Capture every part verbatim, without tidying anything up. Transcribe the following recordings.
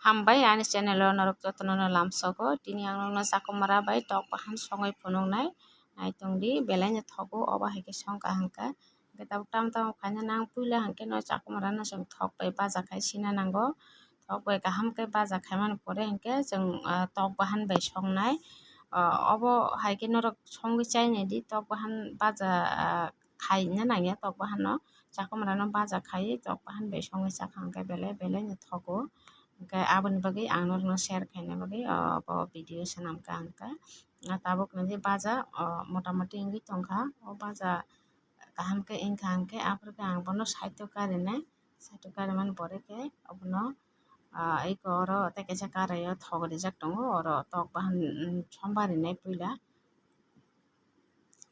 Hambai ani channel o norok jotono no lamsogo. Tini ang nokno chakomra bai tok bahan songwi phunuknai. Naitongdi belai no thogo, obo hai khe songkha hwnkhe. Hwnkhe tabuk tamo tamo khaina nang puila hwnkhe no chakomra no chwng thok bai baja khai sina nango. Thok bai kaham khe baja khaimani pore hwnkhe chwng, ah, tok bahan bai songnai. Ah, obo hai khe norok songwi chainaidi tok bahan baja, ah, khaina nangya tok bahan no. Chakomra no baja khai tok bahan bai songwi chakha hwnkhe belai belai no thogo. Hwnkhe aboni bagwi ang norokno share khaina bagwi, o, bo video swnamkha hwnkhe. Ah, tabuk nini baja, o, motamoti wngwi tongkha. O baja kaham khe wngkha hwnkhe aphuru khe ang bono side o karinai. Side o karimani pore khe obono, ah, eko oro tei kaisa karai o thok rijak tongo. Oro tok bahan, mm, sombar rinai puila.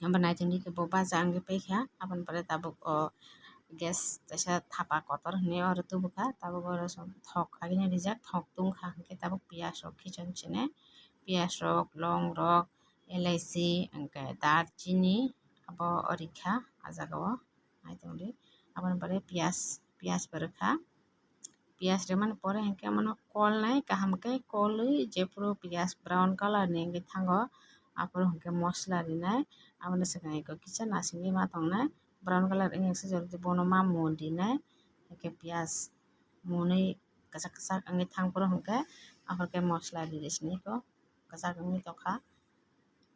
Abo naitongdi khe bo baja wngwi paikha. Aboni pore tabuk o gas kaisa thapa kotor hinwi oro tubukha. Tabuk oro thok agini rijak, thok tungkha hwnkhe tabuk piyaj rok khichon sene. Piyaj rok, long rok, elaichi, hwnkhe darchini abo rikha ah jaga o. Naitongdi. Aboni pore piyaj, piyaj bo rwkha. Piyaj rwmani pore hwnkhe mano kolnai kaham khe kolwi jephuru piyaj brown colour ni wngwi thango, aphuru hwnkhe mosla rinai. Aboni swkang eko kisa nasingwi ma tongnai, brown colour wngya se jordi bono ma mun rinai. Hwnkhe piyaj munwi kwchak kwchak wngwi thang phuru hwnkhe aphuru khe mosla riri sini eko kwchak wngwi tongkha.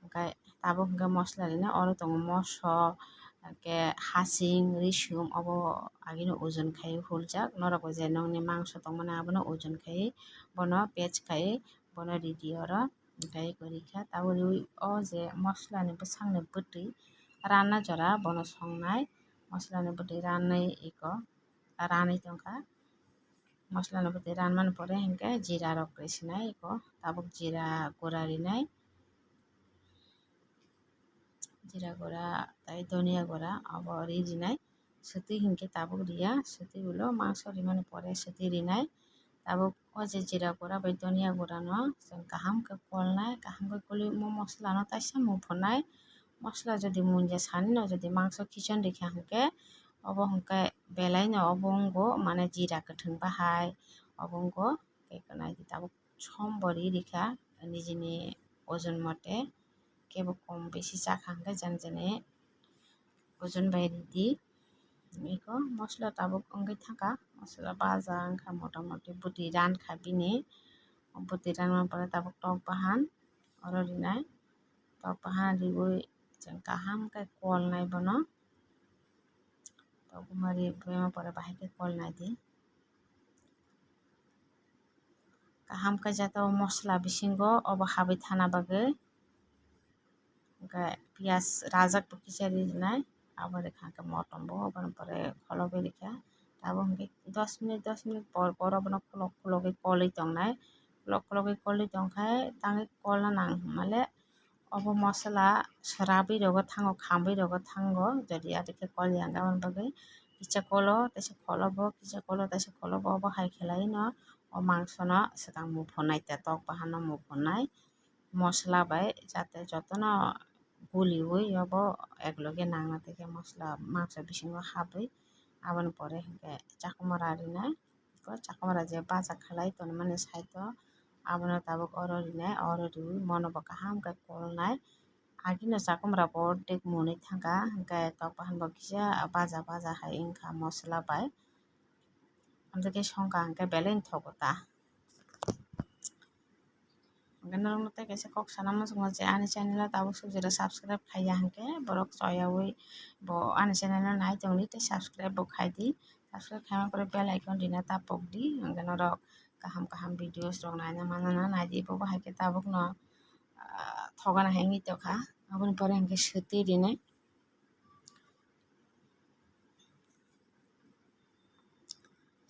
Hwnkhe tabuk hwnkhe mosla rina oro tongo moso, hwnkhe hasing, risum obo agini ojon khai huljak. Norok bo je nokni mangso tongmani abono ojon khai bono pech khai bono ridi oro. Hwnkhe eko rikha tabuk riui o je mosla ni bwsakni bwtwi ranna jora bono songnai. Mosla ni bwtwi ranwi eko ranwi tongkha. Mosla no bwtwi ranmani pore hwnkhe jira rok kwrwi sinai eko tabuk jira gura rinai, jira gura tei donia gura abo ri rinai. Swtwi hwnkhe tabuk riya, swtwi ulo mangso rimani pore swtwi rinai. Tabuk o je jira gura bai donia gura no chwng kaham khe kolnai, kaham khe kolwi omo mosla no taisa muphunai. Mosla jodi munja sani no jodi mangso khichon rikha hwnkhe obo hwnkhe belai no obo wngo mane jira kwthwng bahai obo wngo. Tei naidi tabuk som bo ri rikha nijini ojon mote, kebo kom besi chakha hwnkhe jani jani ojon bai ridi. Eko mosla tabuk wngwi thangkha, mosla baja wngkha motamoti bwtwi rankha bini, bwtwi ranmani pore tabuk tok bahan oro rinai. Tok bahan riui chwng kaham khe kolnai bono. Tok buma riui pore bahai khe kolnai di. Kaham khe jata o mosla bisingo obo habwi thana bagwi. Hwnkhe piyaj rajak bo kisa ri rinai, abo rikha hwnkhe motom bo, aboni pore kholobwi rikha. Abo hwnkhe dos minute, dos minute por por obono kholok khologwi kolwi tongnai. Kholok khologwi kolwi tongkhe tangwi kolna nang hinmale obo mosla swrabwi rogo thango, khamwi rogo thango, jodi adikhe kol ya hwnkhe aboni bagwi kisa kolo, teisa kolobo, kisa kolo, teisa kolobo, obo hai khe laino o mangsono swkang muphunai, tok bahanno muphunai. Mosla bai jate jotono guliui obo ekloge nangna tei khe mosla mangso bisingo habwi aboni pore hwnkhe chakomora rinai. Chakomora je baja khalai tonmani side o abono tabuk oro rinai, oro riui mono bo kaham khe kolnai. Agini chakomora bo ordek munui thangkha hwnkhe tok bahan bo kisa baja baja hai wngkha mosla bai. Amtwkhe songkha hwnkhe belai no thogo ta. Hwnkhe norokno tei kaisa kok sana muchungo je ani channel o tabuk suk jora subscribe khaiya hwnkhe borok choyaui bo ani channel o nai tongdi tei subscribe bo khaidi. Subscribe khaima pore bell icon rina ta pokdi, hwnkhe norok kaham kaham videos rok naina manna naidi. Bo bo hai khe tabukno, ah, thogana hai wngwi tongkha, aboni pore hwnkhe swtwi rinai.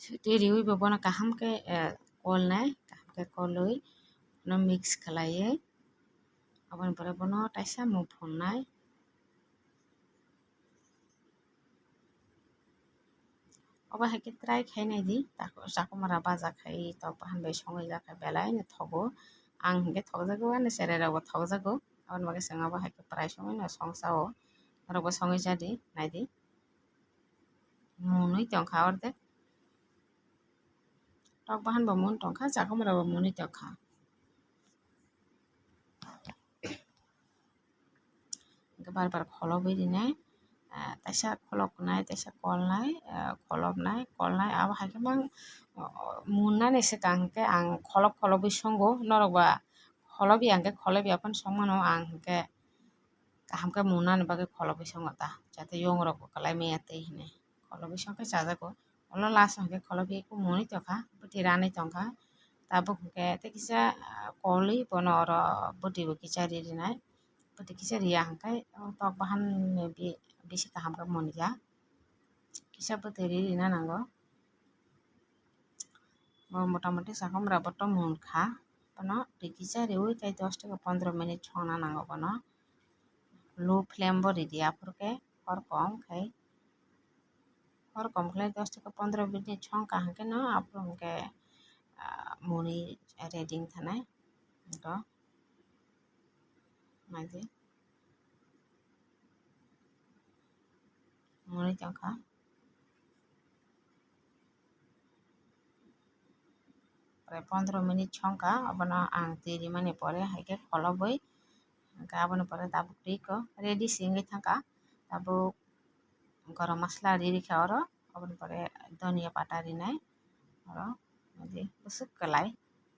Swtwi riui bo bono kaham khe, eh, kolnai, kaham khe kolwi bono mix khlaiwi aboni pore bono taisa muphungnai. Obo hai khe try khai nai di, chakomora baja khai tok bahan bai songwi jak khe belai no thogo. Ang hinkhe thokjago, ani cherai rok bo thokjago, aboni bagwi chwng abo hai khe prai songwi no song chao, norok bo songwi cha di, nai di. Munui tongkha ordek. Tok bahan bo mun tongkha, chakomra bo muni tongkha. Hingke bar bar kholobwi rinai, ah, taisa kholobnai, taisa kolnai, ah, kholobnai, kolnai, abo hai khe mang, oh, munnani swkang hingke ang kholob kholobwi songo, norok ba kholobya hingke kholobya phano songmano, ang hingke kaham khe munnani bagwi kholobwi songo ta, jate yongrok bo kwlai maya twi hinwi kholobwi songkhe chajago. Ulo last o hingke kholobwi muni tongkha, bwtwi ranwi tongkha, tabuk hingke tei kisa, ah, kolwi bono oro bwtwi bo kisa ririnai. Bwtwi kisa riya hwnkhe o tok bahan ni bi-, bisi kaham khe munya. Kisa bwtwi ri rina nango. Bo mota moti chakomra bo to munkha. Bono twi kisa riwi tei dos theke pondro minute songna nango bono. Low flame bo ridi aphuru khe hor kom khai. Hor kom khlai dos theke pondro minute songkha hwnkhe no aphuru hwnkhe, ah, muni ready wngthanai. Ito. Naidi. Muni tongkha. Prai pondro minute songkha, abono ang twi rimani pore hai khe kholobwi, hwnkhe aboni pore tabuk twi kho ready se wngwi thangkha. Tabuk gorom masala ri rikha oro, aboni pore dhoniya pata rinai oro, naidi bwswk kwlai.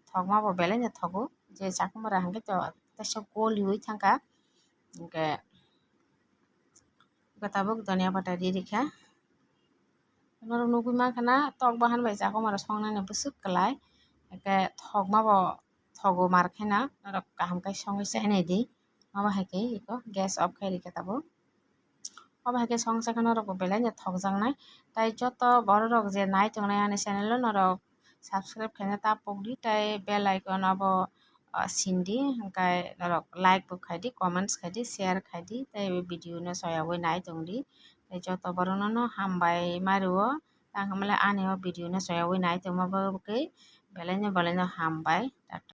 Thokma bo belai no thogo, je chakomra hwnkhe to teisa goliwi thangkha, hwnkhe tabuk dhoniya pata ri rikha. Norok nugwi mankha na tok bahan bai chakomra songnani bwswk kwlai, hwnkhe thokma bo thogo mar khe na norok kaham khe songwi chainaidi, abo hai khe iko gas off khai rikha tabuk. Obo hai khe song sakha norok bo belai no thokjaknai. Tai joto borok rok je nai tongnai ani channel o norok subscribe khaina ta pokdi tai bell icon abo, ah, sindi, hwnkhe norok like bo khaidi, comments khaidi, share khaidi, tei video no soyagwi nai tongdi. Tei joto borok no no hambai ma rwo, tang hamle ani o video no soyagwi nai tongma bagwi belai no belai no hambai.